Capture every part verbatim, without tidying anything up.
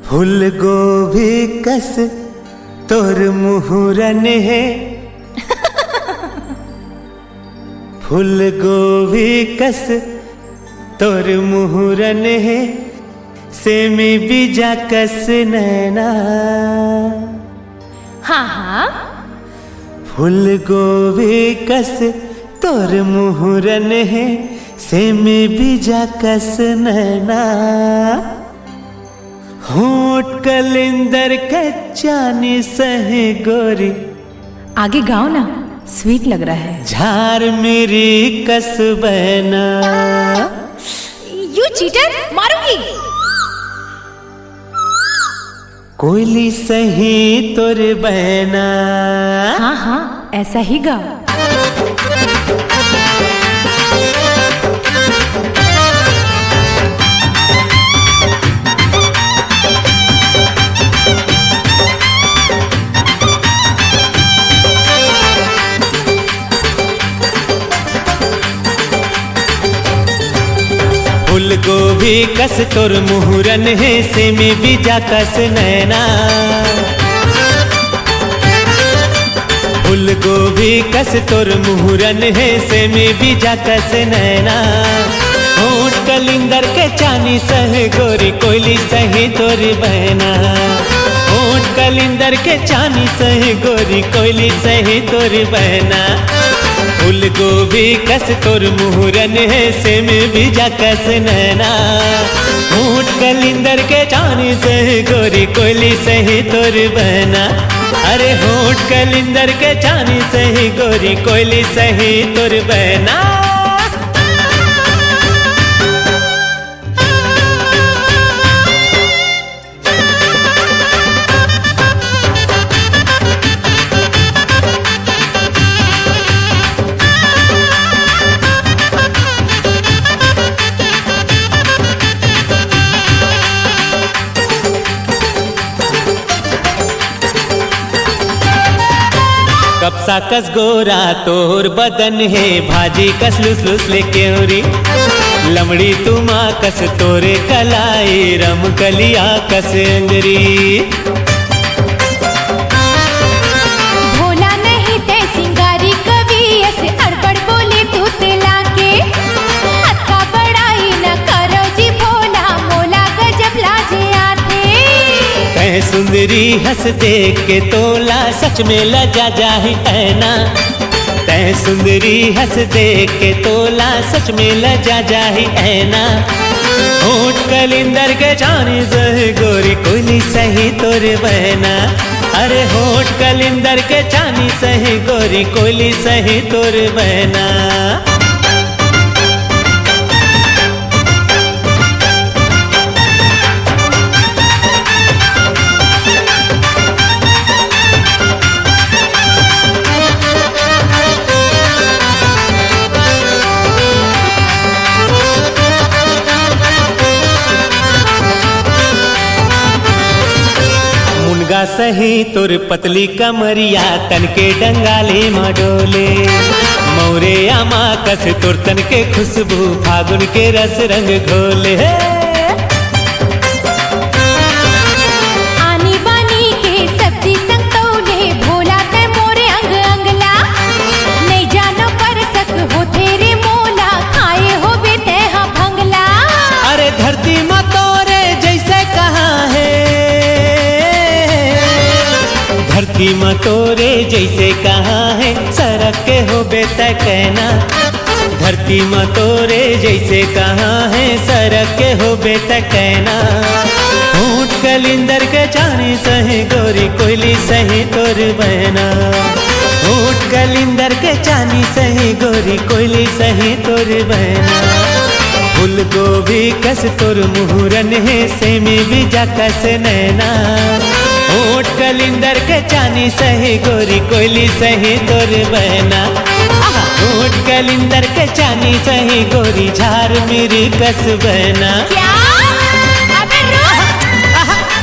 फूल गोभी कस तोर मुहरन हे। फूल गोभी कस तोर मुहरन हे, सेमी बीजा कस नैना। हाँ, हाँ। फूल गोभी कस तोर मुहरन हे, सेमी बीजा कस नैना। होंठ कलिंदर के चानी सही गोरी। आगे गाओ ना, स्वीट लग रहा है। झार मेरी कस बहना। यू चीटर, मारूंगी। कोयली सही तोर बहना। हाँ, हाँ, ऐसा ही गा। फूल गोभी कस तोर मुहरन हे, सेमी बीजा कस नैना। फूल गोभी कस तोर मुहरन हे, सेमी बीजा कस नैना। होंठ कलिंदर के चानी सहे गोरी, कोयली सहे तोर बहना। होंठ कलिंदर के चानी सहे गोरी, कोयली सहे तोर बहना। फूल गोभी कस तोर मुहरन हे, सेमी बीजा कस नैना। होंठ कलिंदर के चानी सहे गोरी, कोयली सहे तोर बहना। अरे होंठ कलिंदर के चानी सहे गोरी, कोयली सहे तोर बहना। कपसा कस गोरा तोर बदन हे, भाजी कस लुसलुस ले केवरी। लमड़ी तुमा कस तोरे कलाई, रमकलिया कस अंगरी। भोला नहीं ते सिंगारी कवि, ऐसे अड़बड़ बोले तू ते लाके। अतका बड़ाई न करो जी भोला, मोला गजब लाजे आथे। तैं सुंदरी हस देख के तोला, सच में लजा जाही ऐना। तैं सुंदरी हस देख के तोला, सच में लजा जाही ऐना। होंठ कलिंदर के चानी सहे गोरी, कोयली सहे तोर बहना। अरे होंठ कलिंदर के चानी सहे गोरी, कोयली सहे तोर बहना। मुनगा सही तोर पतली कमरिया, तन के डंगाले मा डोले। मौरे आमा कस तोर तन के खुशबू, फागुन के रस रंग घोले। हे। आनी बानी के सब्जी संग तौले, भोला तैं मोरे अंग अंगला। नहीं जानो परसक होथे रे मोला, खाए होबे तैं हा भंगला। अरे धरती मा तोरे जैसे कहाँ हे, धरती मा तोरे जैसे कहाँ हे, सरक के होबे तैं कहना। धरती मा तोरे जैसे कहाँ हे, सरक के होबे तैं कहना। होंठ कलिंदर के चानी सहे गोरी, कोयली सहे तोर बहना। होंठ कलिंदर के चानी सहे गोरी, कोयली सहे तोर बहना। फूल गोभी कस तोर मुहरन हे, सेमी बीजा कस नैना। होंठ कलिंदर के चानी सहे गोरी, कोयली सहे तोर बहना। होंठ कलिंदर के चानी सहे गोरी, झार मेरी कस बहना। क्या? अबे रुक!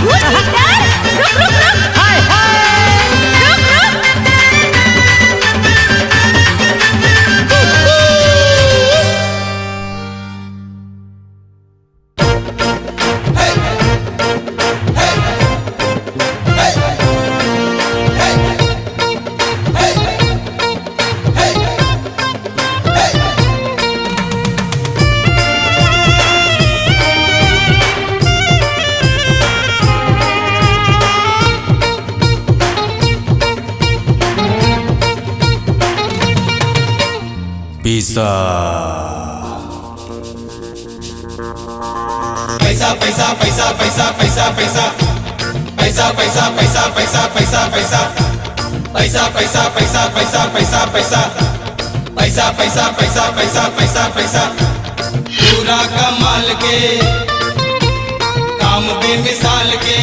रुक, रुक, रुक! हाय, हाय! रुक, रुक! पैसा, पैसा, पैसा, पैसा, पैसा, पैसा। पैसा, पैसा, पैसा, पैसा, पैसा, पैसा। पैसा, पैसा, पैसा, पैसा, पैसा, पैसा। पैसा, पैसा, पैसा, पैसा, पैसा, पैसा। पूरा कमाल के, काम बेमिसाल के।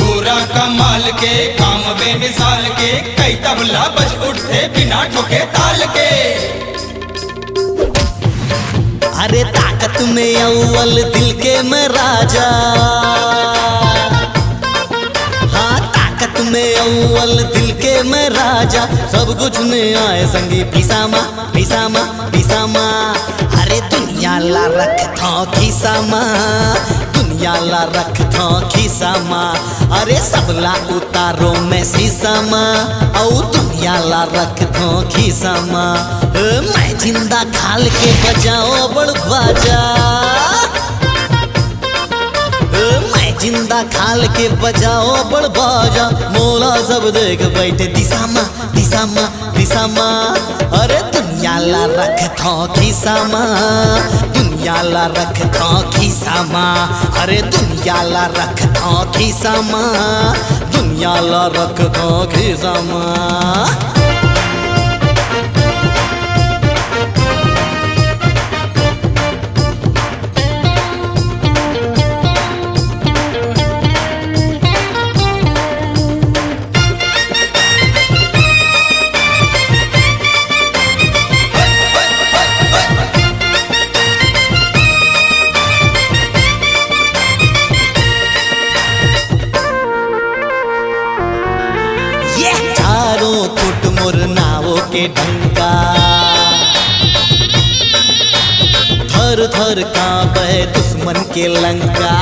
पूरा कमाल के, काम बेमिसाल के। कई तबला बज उठथे बिना ठोके ताल के। अरे ताकत में अव्वल दिल के मैं राजा, हाँ, ताकत में अव्वल दिल के मैं राजा। सब कुछ में आए संगी पीसा मा, पीसा मा, पीसा मा। अरे दुनिया ला रखथों खीसा मा, दुनिया ला रखथों खीसा मा। अरे सबला उतारो मैं शीशा मा, अउ दुनिया ला रखथों खीसा मा। ए, मैं जिंदा खाल के बजाओ बड़ बाजा। ए, मैं जिंदा खाल के बजाओ बड़ बाजा। मोला सब देख बैठे दिशा मा, दिशा मा, दिशा मा। अरे दुनिया ला रखथों खीसा मा, दुनिया ला रखथों खीसा मा। अरे दुनिया ला रखथों खीसा मा, दुनिया ला रखथों खीसा मा। ये चारों कुट मोर नावों के डंका, थर थर कांपे दुश्मन के लंका।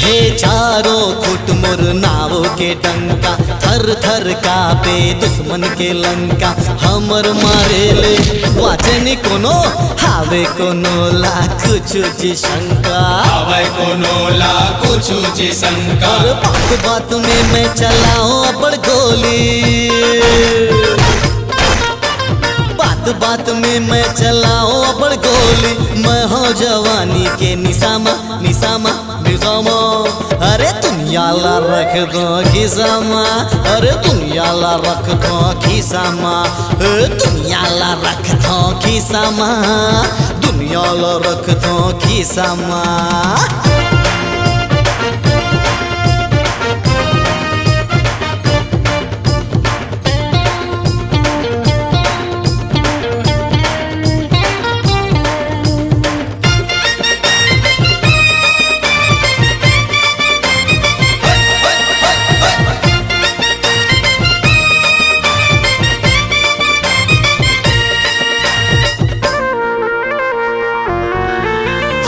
हे चारों खुट मोर नाव के डंका, थर थर कांपे दुश्मन के लंका। हमर मारे ले बाचे नी कोनो, हावे कोनो ला कुछ जी शंका। हावे कोनो ला कुछ जी शंका। अरे बात बात में मैं चलाओ बड़ गोली, बात बात में मैं चलाओ बड़ गोली। मैं हो जवानी के निशामा, निशामा, निशामा। अरे दुनिया ला रखथों खीसा मा, अरे दुनिया ला रखथों खीसा मा। ए, दुनिया ला रखथों खीसा मा, दुनिया ला रखथों खीसा मा।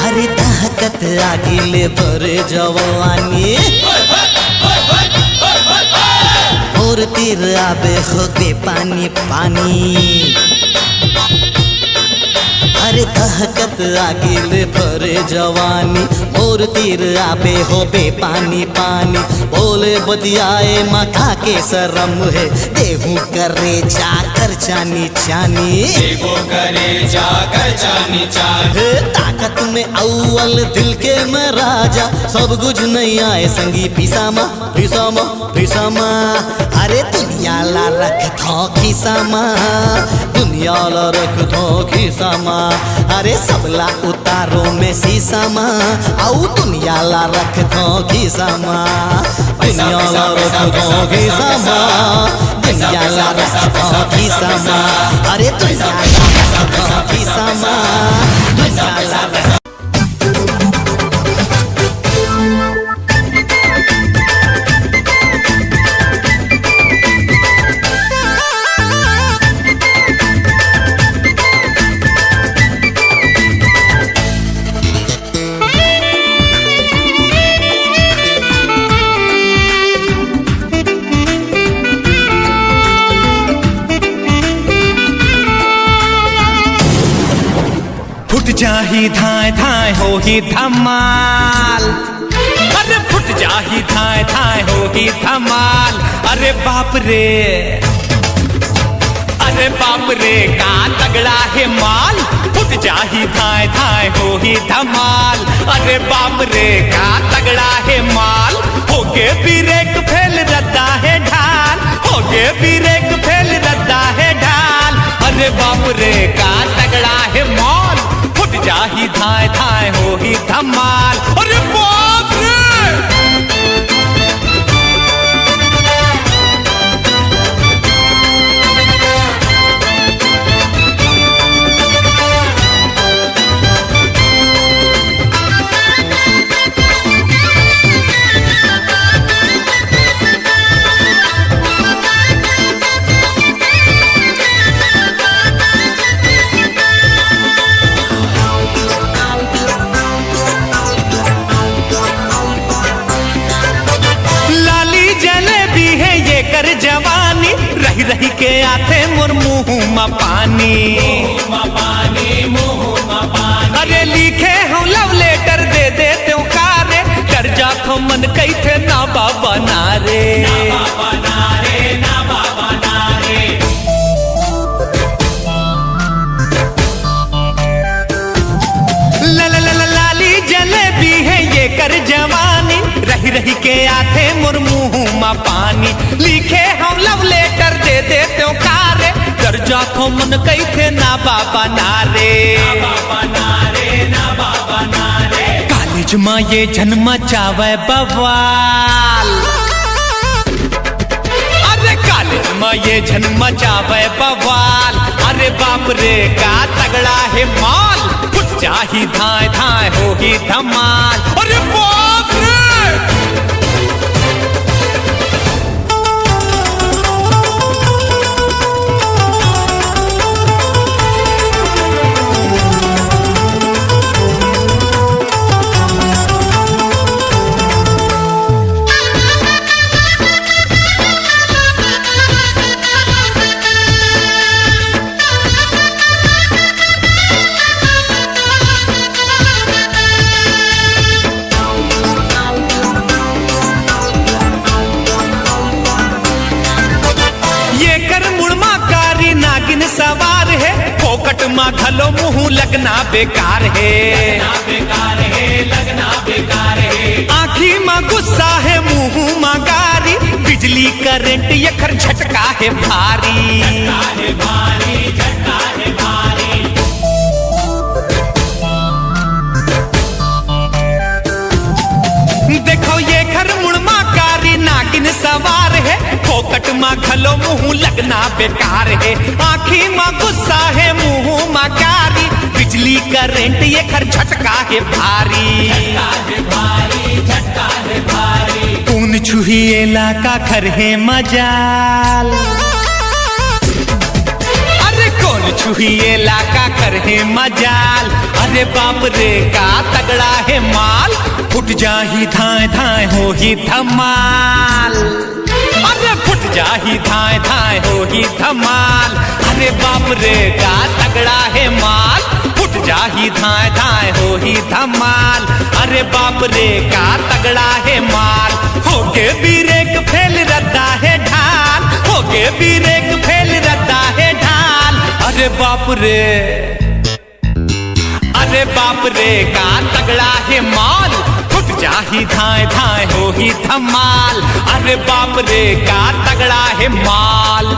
अरे दहकत आगी ले भरे जवानी, मोर तीर आबे होगे पानी पानी। अरे दहकत आगी ले भरे जवानी, मोर तीर आबे होबे पानी पानी। बोले बतियाए मा का के शरम हे, देहू करे जाकर चानी चानी। देहू करे जाकर चानी चानी। हे ताकत में अव्वल दिल के मैं राजा, सब कुछ नहीं आए संगी पीसा मा, पीसा मा, पीसा मा। अरे दुनिया ला रखथों खीसा मा, दुनिया ला रखथों खीसा मा। अरे सबला उतारो मैं शीशा मा, अउ दुनिया ला रखथों खीसा मा, दुनिया ला रखथों खीसा मा, दुनिया ला रखथों खीसा मा। अरे दुनिया ला रखथों खीसा मा, दुनिया ला रख फुट जाही धाय धाय होही धमाल। अरे फुट जाही धाय धाय होही धमाल। अरे बाप रे। अरे बाप रे, का तगड़ा हे माल, फुट जाही धाय धाय होही धमाल। अरे बाप रे, का तगड़ा हे माल, होगे ब्रेक फेल रद्दा हे ढाल, होगे ब्रेक फेल रद्दा हे ढाल। अरे बाप रे, का तगड़ा हे माल, फुट जाही धाय धाय होही धमाल। अरे बाप रे! लाली जलेबी हे येकर जवानी, रहि रहि के आथे मोर मुंह म पानी। अरे लिखे हंव love letter दे देतेंव का रे, डर जाथंव मन कहिथे ना बाबा ना रे। ला ला ला ला लाली जलेबी हे येकर जवानी, रहि रहि के आथे मोर मुंह म पानी। लिखे हंव love letter दे देतेंव का रे, डर जाथंव मन कहिथे ना बाबा ना रे। कॉलेज म ये झन मचावय बवाल। अरे कॉलेज म ये झन मचावय बवाल। अरे बाप रे, का तगड़ा हे माल, फुट जाही धाय धाय होही धमाल। अरे बाप रे! येकर मुड़ म कारी नागिन सवार हे, फोकट म घलो मुंह लगना बेकार हे। आँखी म गुस्सा हे, मुंह म गारी, बिजली करंट येकर झटका हे भारी। देखो येकर मुड़ म कारी नागिन सवार हे, फोकट म घलो मुंह लगना बेकार हे। आँखी म गुस्सा हे, मुंह म कारी, बिजली करंट येकर झटका हे भारी। कोन छुही एला काखर हे मजाल। अरे कोन छुही एला काखर हे मजाल। अरे बाप रे, का तगड़ा हे माल, फुट जाही धाय धाय होही धमाल। अरे फुट जाही धाय धाय होही धमाल। अरे बाप रे, का तगड़ा हे माल, फुट जाही धाय धाय होही धमाल। अरे बाप रे, का तगड़ा हे माल, होगे ब्रेक फेल रद्दा हे ढाल, होगे ब्रेक फेल रद्दा हे ढाल। अरे बाप रे, अरे बाप रे, का तगड़ा हे माल, फुट जाही धाय धाय होही धमाल। अरे बाप रे, का तगड़ा हे माल।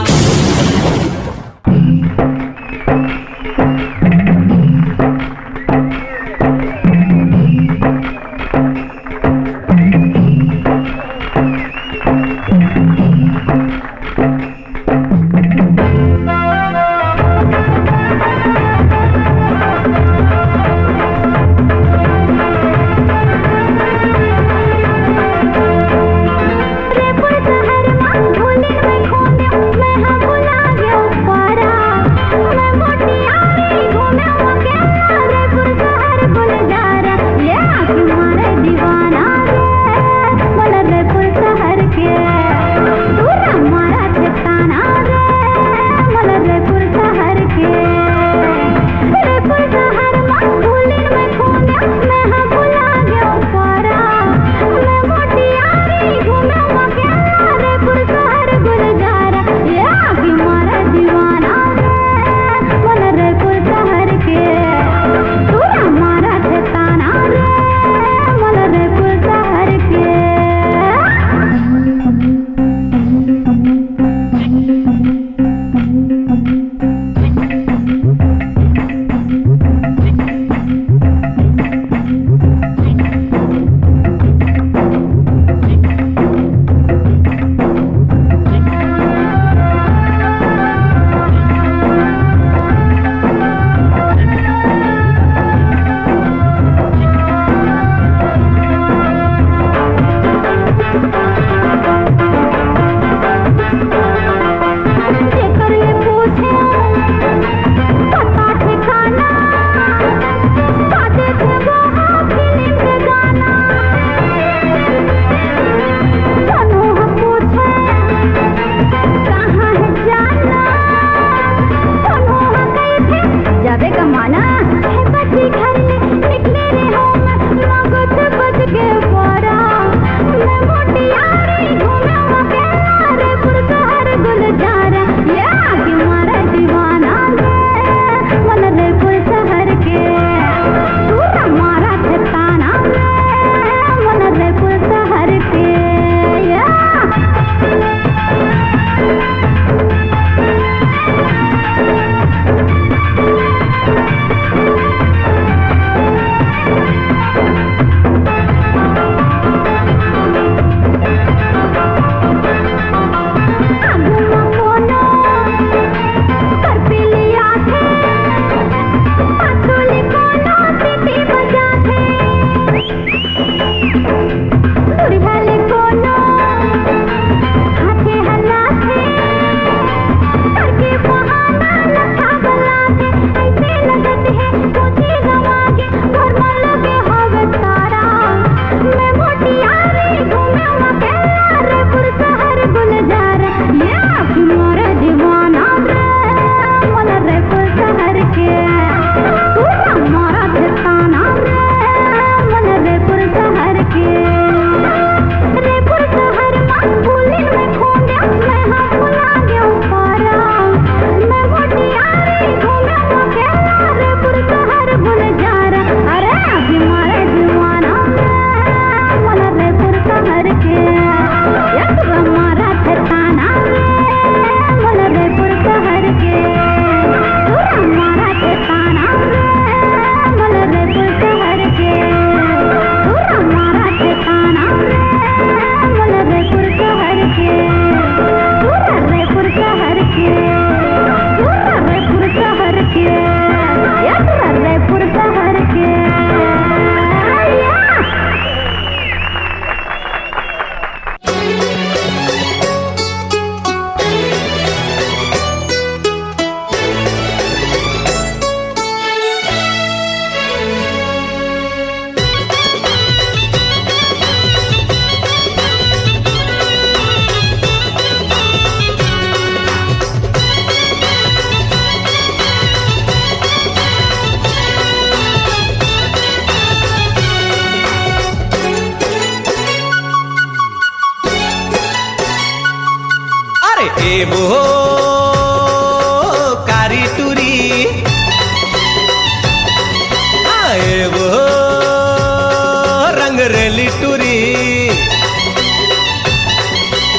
टूरी।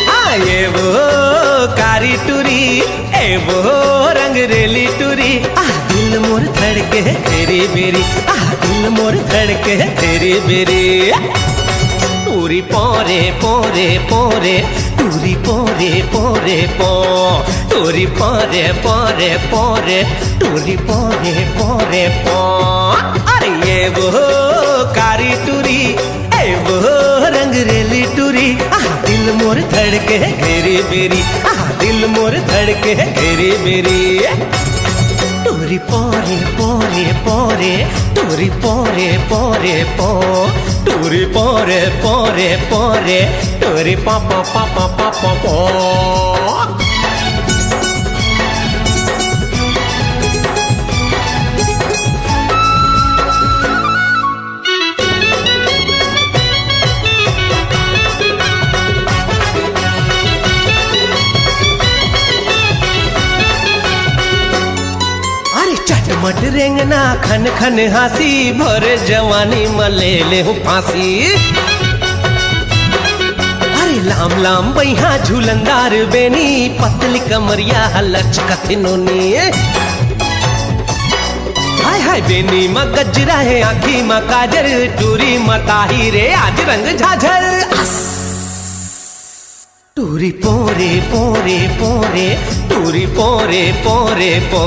हाँ, ए वो कारी टूरी, ए वो रंगरेली टूरी। आ, दिल मोर धड़के घेरी बेरी, आ, दिल मोर धड़के घेरी बेरी। टूरी पोरे पोरे पोरे, टूरी पोरे पोरे पो, टूरी पोरे पोरे पोरे, टूरी पोरे पोरे पो। अरे ए वो कारी टूरी, ए वो रंगरेली टूरी, आ, दिल मोर धड़के घेरी बेरी, आ, दिल मोर धड़के घेरी बेरी। टूरी पोरे पोरे पोरे, टूरी पोरे पोरे पो, टूरी पोरे पोरे पोरे, टूरी पा पा पा पा पा पा पो। अरे चटमट रेंगना खन खन हाँसी, भोरे जवानी म ले ले हूँ फांसी। अरे लाम लाम बइहा झूलनदार बेनी, पतली कमरिया ह लचकत नोनी। हाय हाय बेनी म गजरा हे, आँखी म काजर, टूरी म ताही रे आज रंग झाझर। अस। टूरी पोरे पोरे पोरे, टूरी पोरे पोरे पो,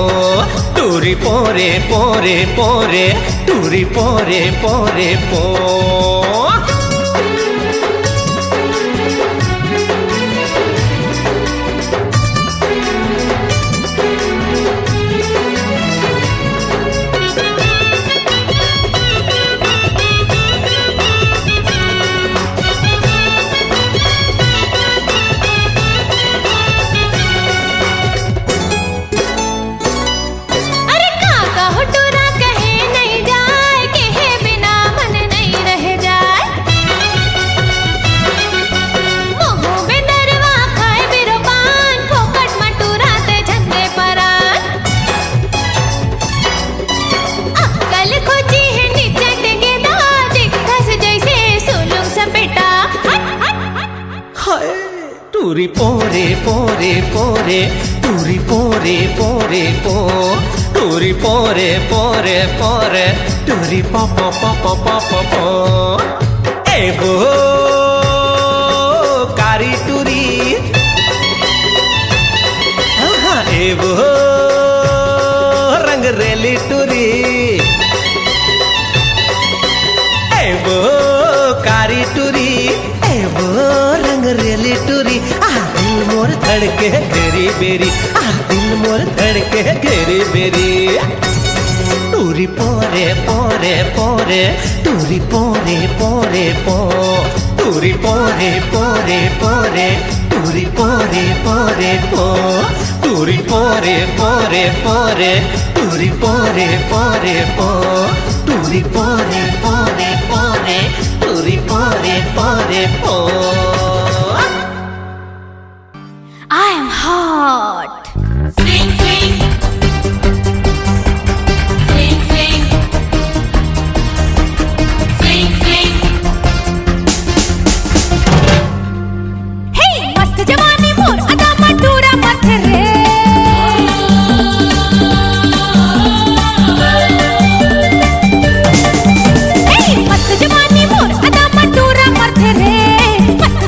टूरी पोरे पोरे पोरे, टूरी पोरे पोरे पो। अरे का कहूँ टूरा कहे नइ जाय, कहे बिना मन नइ रह जाय। मुँह में नरवा खाय बिरो पान, फोकट म टूरा ते झंदे परान। अक्कल खोजी हे निचट गेदा, दिखस जइसे सुलुंग सपेटा। हट, हट, हट। हाय। टूरी पोरे पोरे पोरे, टूरी पोरे पोरे पो, टूरी पोरे पोरे पोरे, टूरी पो पो पो पो पो पो पो। ए वो कारी टूरी, हाँ, हाँ, ए वो रंगरेली टूरी, ए वो कारी टूरी, ए वो रंगरेली टूरी, आ दिल मोर धड़के घेरी बेरी, आ दिल मोर धड़के घेरी बेरी। टूरी पोरे पोरे पोरे, टूरी पोरे पोरे पो, टूरी पोरे पोरे पोरे, टूरी पोरे पोरे पो, टूरी पोरे पोरे पोरे, टूरी पोरे पोरे पो, टूरी पोरे पोरे पोरे, टूरी पोरे पोरे पो। I am hot. Swing, swing. Swing, swing. Swing, swing. हे, मस्त जवानी मोर अदा म टूरा मत रे। हे, मस्त जवानी मोर अदा म टूरा मत रे। मस्त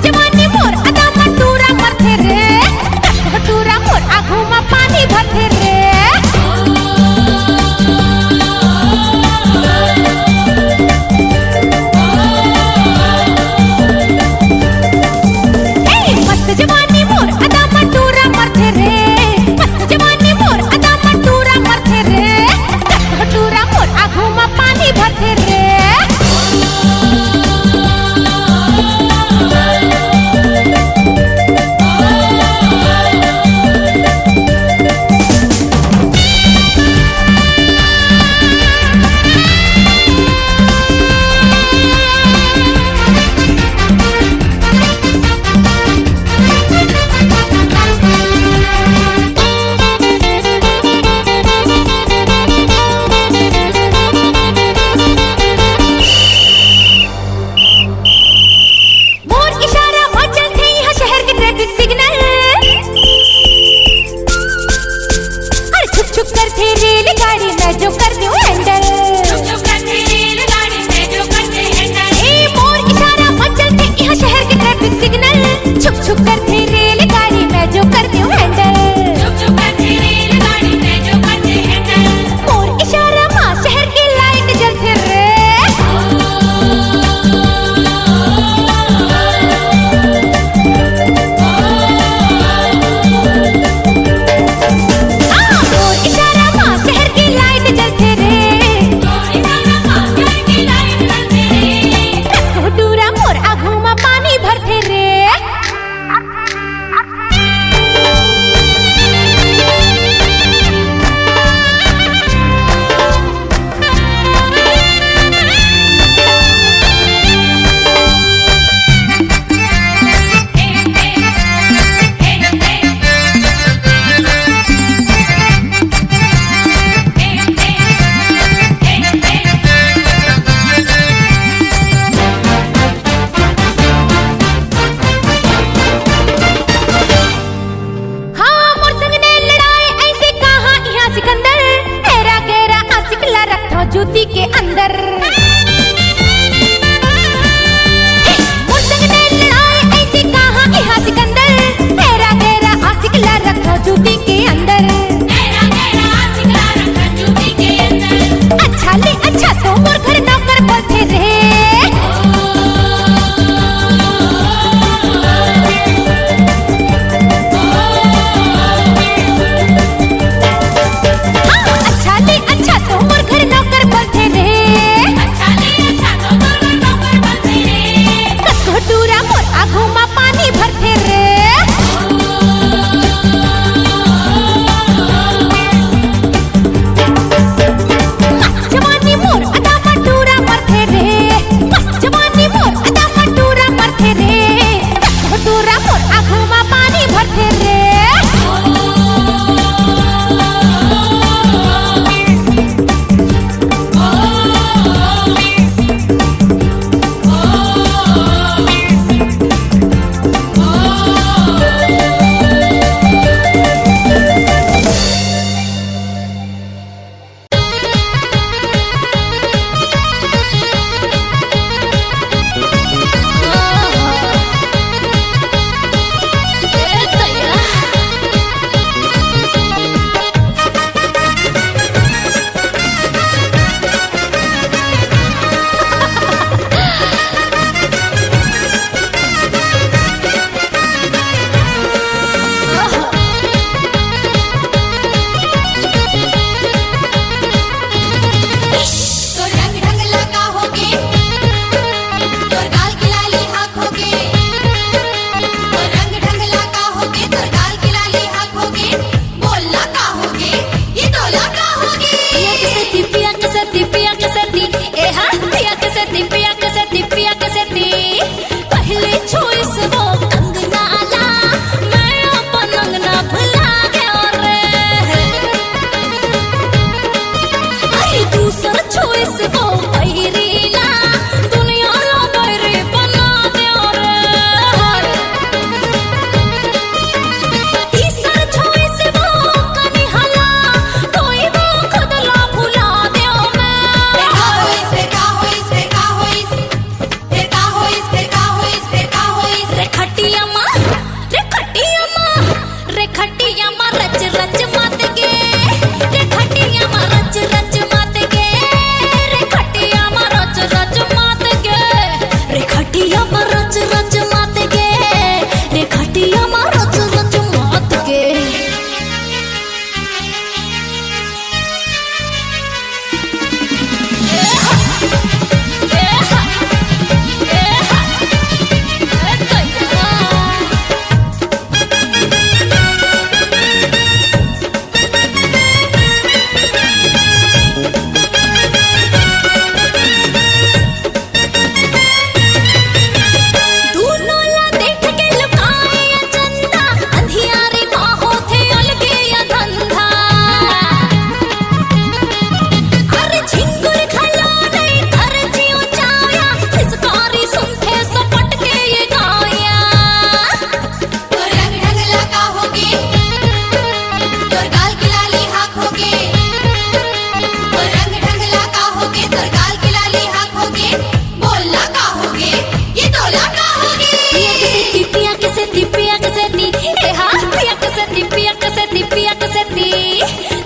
सेती पिया के सेती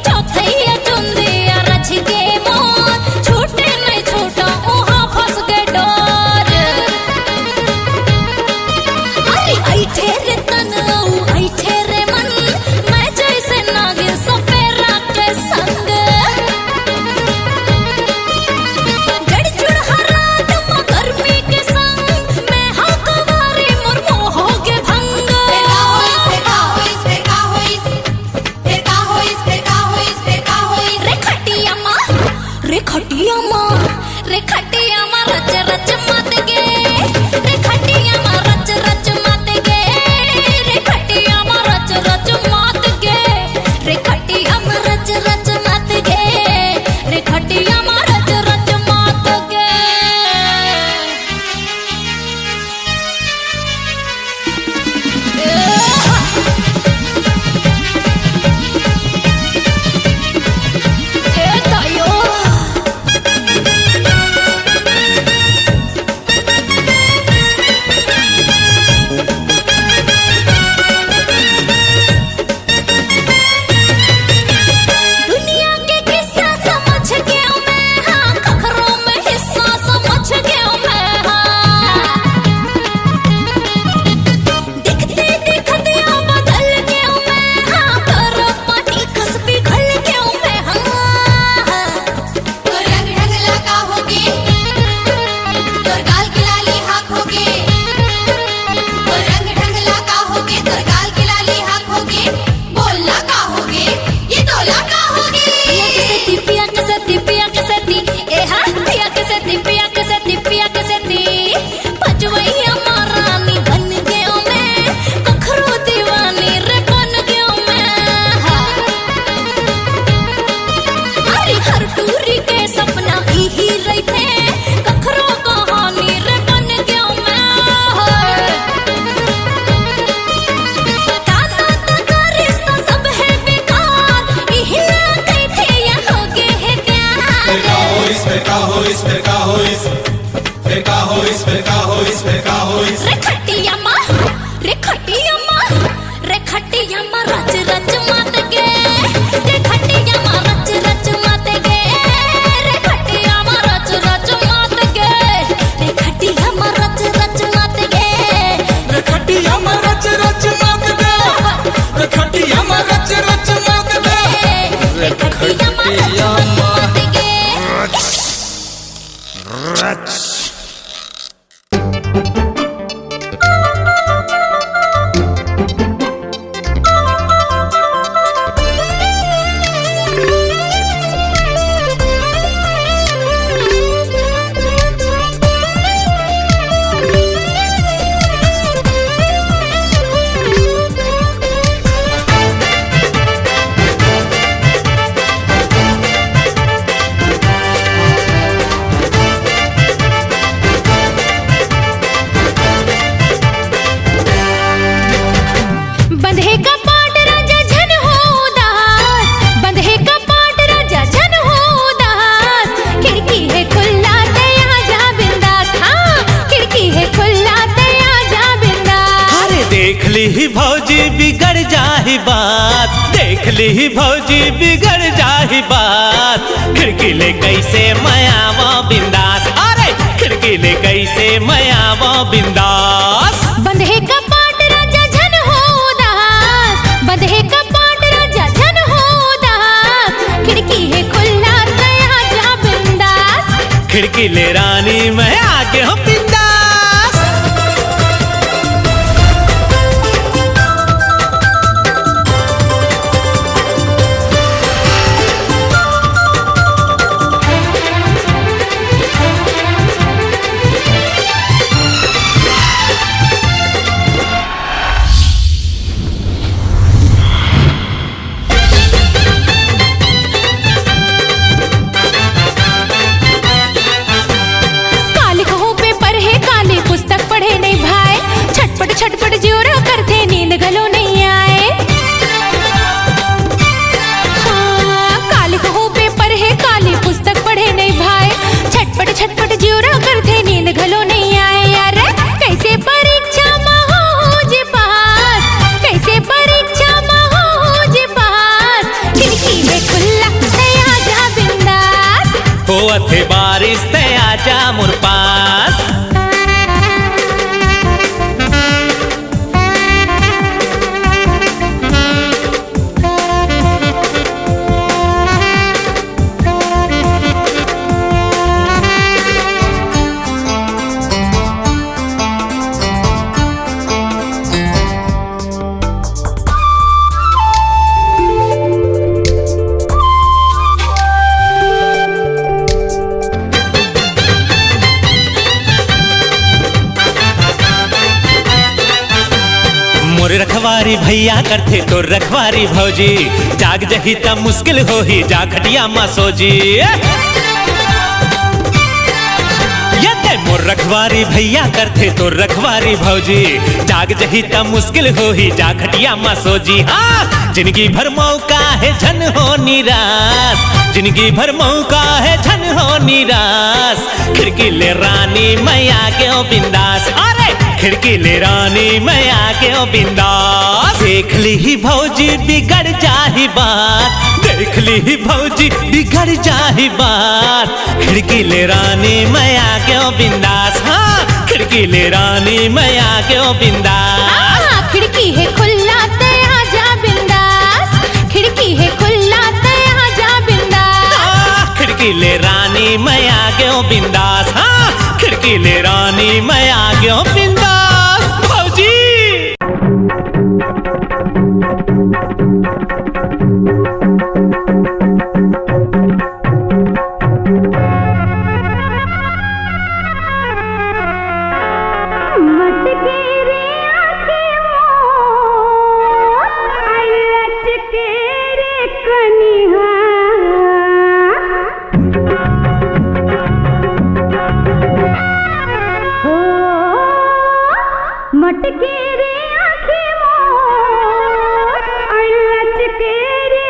चौथैया चुंदिया रच के मोर, छूटे नहीं छूटा, ओहा फंस गे डोर। अरे ऐठे रे तन, अउ ऐठे रे मन, मैं जैसे नागिन सपेरा के संग। जड़ जुड़ हरात म गर्मी के संग, मैं हा कवारी मोर मोह होगे भंग। फेर का होइस, फेर का होइस, फेर का होइस? फेर का होइस, फेर का होइस, फेर का होइस? रे खटिया मा, रे खटिया मा, रे खटिया मा रच रच मात गे। रे खटिया मा रच रच मात गे। रे खटिया मा रच रच मात गे। रे खटिया मा रच रच मात गे। रे खटिया मा रच रच मात गे। दुनिया के किस्सा समझ गेंव मैं हा, कखरो में हिस्सा समझ गेंव मैं हा। दिखते दिखत या बदल गेंव मैं हा, तोर पानी कस पिघल गेंव मैं हा। तोर रंग ढंग ला का होगे, तोर गाल के लाली हा होगे। तोर रंग ढंग ला का होगे, तोर गाल के लाली हा होगे। बोल ना का होगे, ये तोला का होगे? पिया के सेती, पिया के सेती, पिया के सेती, ए हा, पिया के सेती, पिया के सेती, पिया के सेती, पचवैया महारानी बन गेंव मैं, कखरो दीवानी रे बन गेंव मैं। हा। अरे हर टूरी के सपना इही रहिथे, कखरो कहानी रे बन गेंव मैं। हा। का, का, का, का रिश्ता सब हे बेकार, इही ला कहिथे या होगे हे प्यार। फेर का होइस, फेर का होइस, फेर का होइस? फेर का होइस, फेर का होइस, फेर का होइस? रे खटिया मा, रे खटिया मा, रे खटिया मा रच रच मात गे। रे खटिया मा रच रच मात गे। रे खटिया मा रच रच मात गे। रे खटिया मा रच रच मात गे। रे खटिया मा रच रच मात गे। रे खटिया मा रच रच मात गे। रे खटिया मा रच रच मात गे। रच। बंधे कपाट राजा झन हो उदास, बंधे कपाट राजा झन हो उदास, खिड़की हे खुल्ला ते आ जा बिंदास, हाँ, खिड़की हे खुल्ला ते आ जा बिंदास। अरे देख लीही भौजी बिगड़ जाही बात, देख लीही भौजी बिगड़ जाही बात, खिड़की ले कइसे मैं आवा बिंदास, अरे खिड़की ले कइसे मैं आवा बिंदास। बंधे कपाट राजा झन हो उदास, बंधे कपाट राजा झन हो उदास, खिड़की हे खुल्ला ते आ जा बिंदास। खिड़की ले रानी मैं आगे हूँ बिंदास। कालिक हो पेपर हे बारिश ते आजा मोर पास। मोर रखवारी भैया करथे तोर रखवारी भौजी, जाग जही त मुश्किल होही जा खटिया म सोजी। ये ते मोर रखवारी भैया करथे तोर रखवारी भौजी, जाग जही त मुश्किल होही जा खटिया म सोजी। हाँ, जिंदगी भर मौका हे झन हो निराश, जिंदगी भर मौका हे झन हो निराश। खिड़की ले रानी मैं आ गेंव बिंदास, अरे खिड़की ले रानी मैं आ गेंव बिंदास। देख लीही भौजी बिगड़ जाही बात, देख लीही भौजी बिगड़ जाही बात। खिड़की ले रानी मैं आ गेंव बिंदास, हाँ खिड़की ले रानी मैं आ गेंव बिंदास। हाँ, खिड़की हे खुल्ला ते आजा बिंदास, खिड़की हे खुल्ला ते आजा बिंदास। हाँ, खिड़की ले रानी मैं आ गेंव बिंदास, हाँ खिड़की ले रानी मैं आ गेंव बिंदास। भौजी मटके रे आँखी मोर, आई लचके रे कनिहा। हो, मटके रे आँखी मोर, आई लचके रे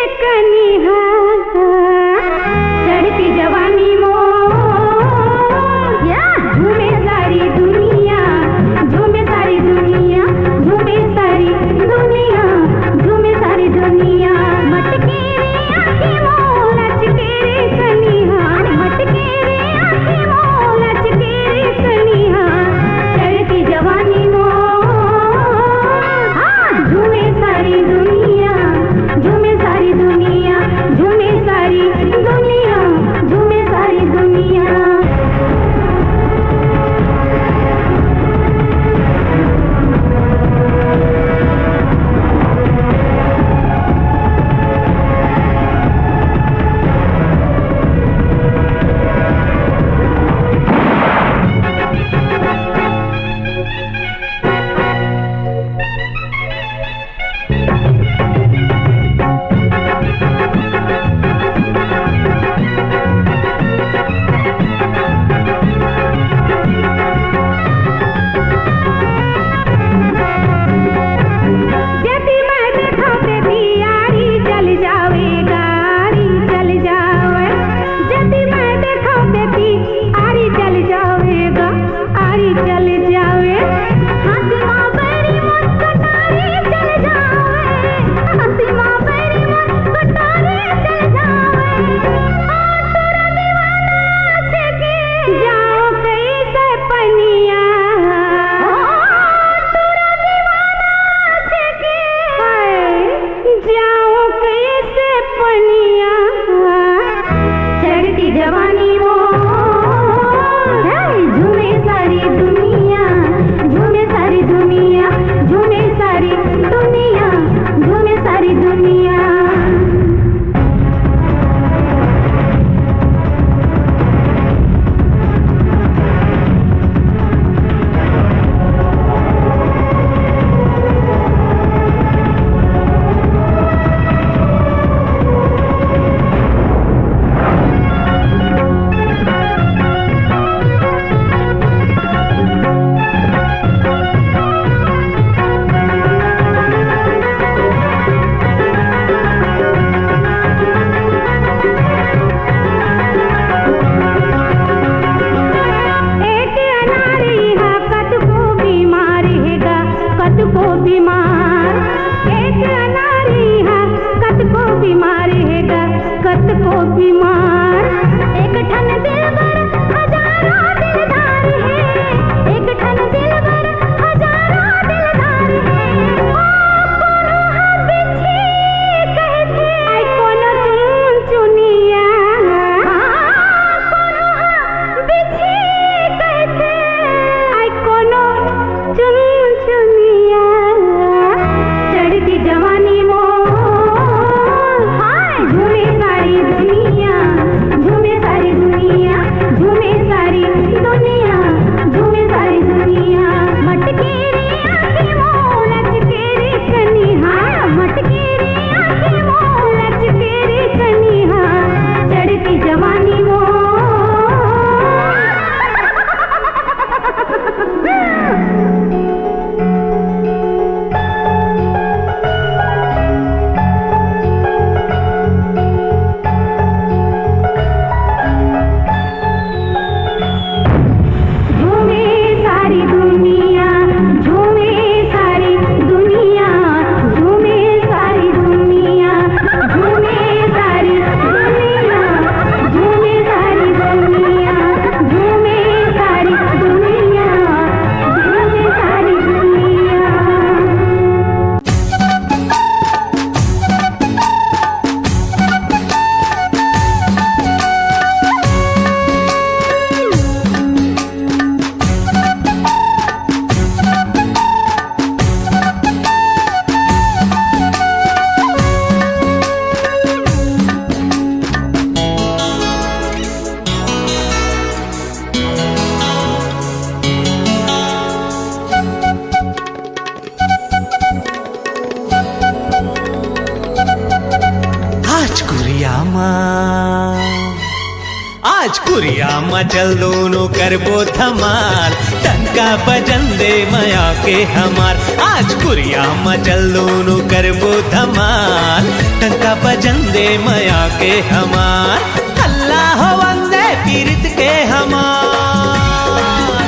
आज कुरिया म चल दूनो करबो धमाल, डंका बजन दे मया के हमार। आज कुरिया म चल दूनो करबो धमाल, डंका बजन दे मया के हमार। हल्ला होवन दे पीरित के हमार,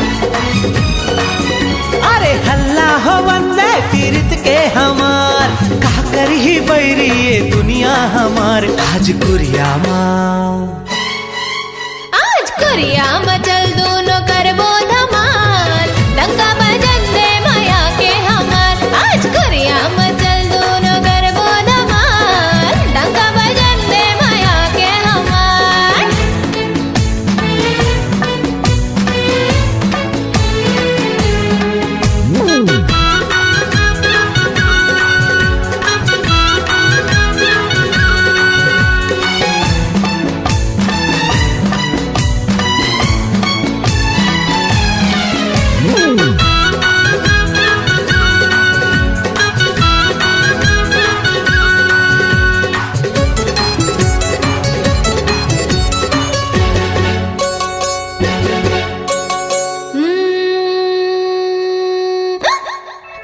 अरे हल्ला होवन दे पीरित के हमार। का करही बैरी ये दुनिया हमार, आज कुरिया मा। आज कुरिया म चल दूनो करबो धमाल, डंका बजन दे मया के हमार। आज कुरिया म चल दूनो करबो धमाल, डंका बजन दे मया के हमार।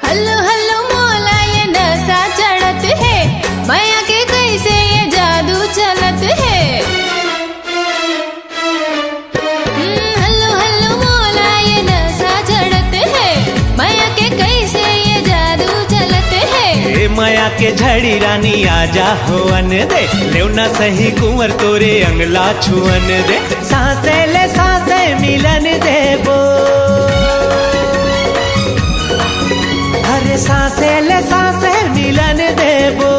हल्लो हल्लो मोला ये नशा चढ़त हे, मया के कैसे ये जादू चलत हे। हल्लो हल्लो मोला ये नशा चढ़त हे, मया के कैसे ये जादू चलत हे। ए मया के झड़ी रानी आजा होवन दे, लेवना सही कुंवर तोरे अंगला छुअन दे। सांसे ले सांसे मिलन देबो, अरे सांसे ले सांसे मिलन देबो।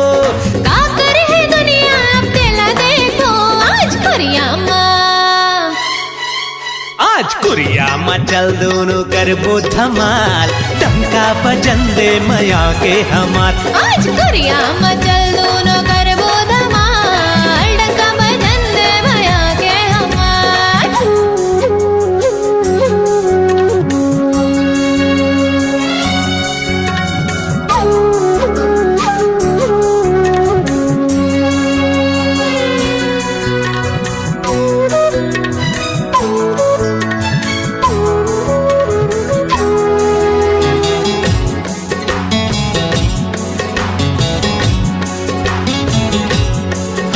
का करही दुनिया अब तेला देखो, आज कुरिया मा। आज कुरिया मा चल दूनो करबो धमाल, डंका बजन दे मया के हमार। आज कुरिया मा चल दूनो करबो धमाल, डंका बजन दे मया के हमार।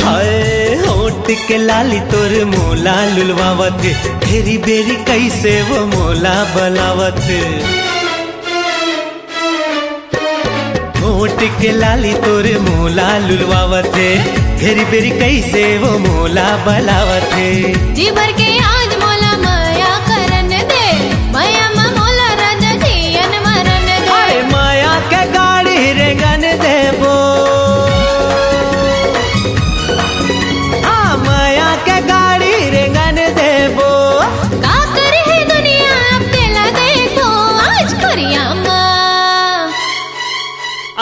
हाय, होंठ के लाली तोर मोला लुलवावत, घेरी बेरी कैसे वो मोला बलावत। होंठ के लाली तोर मोला लुलवावत हे, घेरी बेरी कैसे वो मोला बलावत हे। जी भर के आज मोला मया करन दे, मया म मोला राजा जियन मरन दे। अरे मया के गाड़ी रेंगन देबो, हाँ मया के गाड़ी रेंगन देबो। का करही दुनिया अब तेला देखो, आज कुरिया मा।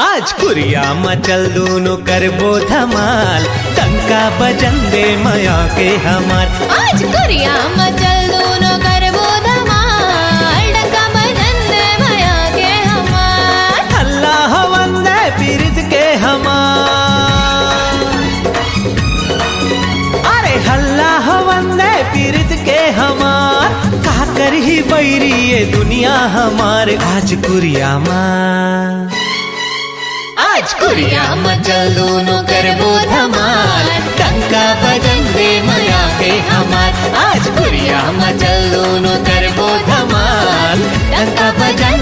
आज कुरिया मा चल दूनो करबो धमाल, डंका बजन दे मया के हमार। आज कुरिया मा चल दूनो करबो धमाल, डंका बजन दे मया के हमार। हल्ला होवन दे पीरित के हमार, अरे हल्ला होवन दे पीरित के हमार। का करही बैरी ये दुनिया हमार, आज कुरिया मा। आज कुरिया म चल दूनो करबो धमाल, डंका बजन दे मया के हमार। आज कुरिया म चल दूनो करबो धमाल, डंका बजन